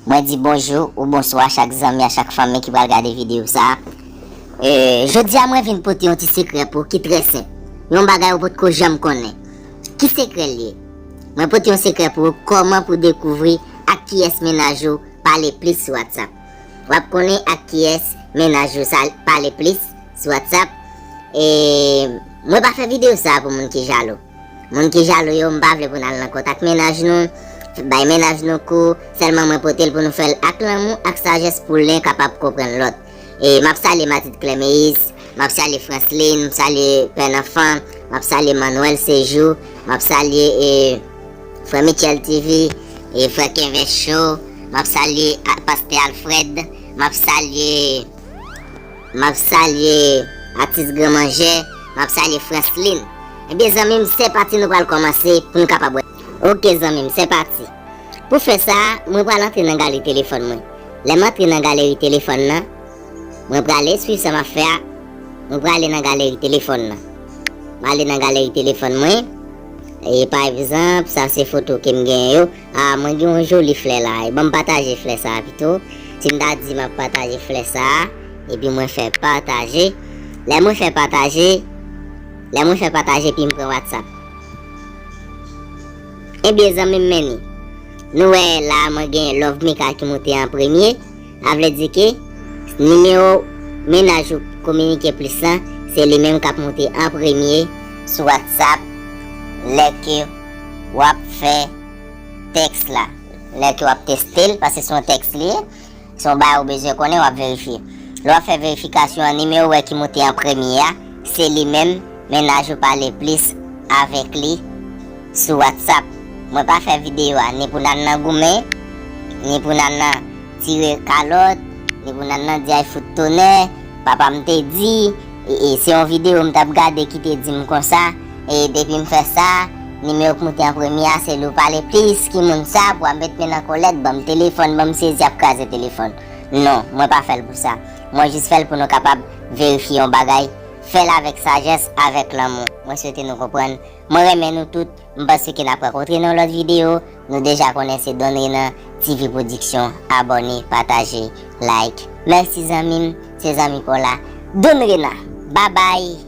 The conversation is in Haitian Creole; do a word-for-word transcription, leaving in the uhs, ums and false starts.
Mwen di bonjou ou bonswa a chak zanmi, a chak fanmi ki pral gade videyo sa a. E, jodi a mwen vin pote yon ti sekrè pou ou ki trè senp. Yon bagay ou potko janm konnen. Ki sekrè l ye? Mwen pote yon sekrè pou ou, kòman pou dekouvri ak kiyès mennaj ou pale plis sou WhatsApp. W ap konnen ak kiyès mennaj ou sa pale plis sou WhatsApp. E mwen pa fè videyo sa a pou moun ki jalou. Moun ki jalou yo, m pa vle pou n al nan kont ak mennaj nou, bay mennaj nou kou, sèlman mwen pote l pou nou fè l ak lanmou, ak sajès pou len kapab konprann lòt. E m ap salye Matit Klèmeyis, m ap salye Franslin, m salye Pè Nanfan, m ap salye Manuel Sejou, m ap salye, e, Frè Michel T V, e, Frè Kenvè Show, m ap salye a, Pastè Alfred, m ap salye M ap salye atis Gran Manjè, m ap salye Franslin. Ebyen, zanmi m, se pati nou pral kòmanse pou n kapab wè. Oke, zanmi m, se pati. Pou fè sa, mwen pral antre nan galeri telefòn mwen. Lè m antre nan galeri telefòn nan, mwen prale swiv sa m ap fè a. Mwen prale nan galeri telefòn nan. M ale nan galeri telefòn mwen. E pa egzanp, sa se foto ke m genyen yo. A, mwen gen yon joli flè la. E ban m pataje flè sa a pito. Si m ta di m ap pataje flè sa a, epi mwen fè pataje. Lè mwen fè pataje, lè mwen fè pataje, epi m pran WhatsApp. Ebyen, zanmi m, men ni. Nou wè la, mwen gen Love Mika ki moute an premye. A vle di ke nimewo mennaj ou kominike plis lan, se li menm k ap moute an premye sou WhatsApp lè ke w ap fè tèks la. Lè ke w ap teste l, paske se yon tèks li ye, se yon bagay ou bezwen konnen, w ap verifye. Lè w ap fè verifikasyon an, nimewo w wè ki moute an premye a, se li menm mennaj ou pale plis avèk li sou WhatsApp. Mwen pa fè videyo a ni pou n al nan goumen, ni pou n al nan tire kalòt, ni pou n al nan di ay fout tonè, papa m te di, e, e, se yon videyo m t ap gade ki te di m konsa, e depi m fè sa, nimewo k moute an premye a, se li w pale plis, ki moun sa, pou w ap met men nan kòlèt, ban m telefòn, ban m sezi, ap kraze telefòn. Non, mwen pa fè l pou sa. Mwen jis fè l pou nou kapab verifye yon bagay, fè l avèk sajès, avèk lanmou. Mwen swete nou konprann. Mwen renmen nou tout. M panse ke n ap rankontre nan yon lòt videyo. Nou deja konnen se Don Renan T V Production. Abòne, pataje, like. Mèsi zanmi m, se zanmi pa w la, Don Renan. Babay!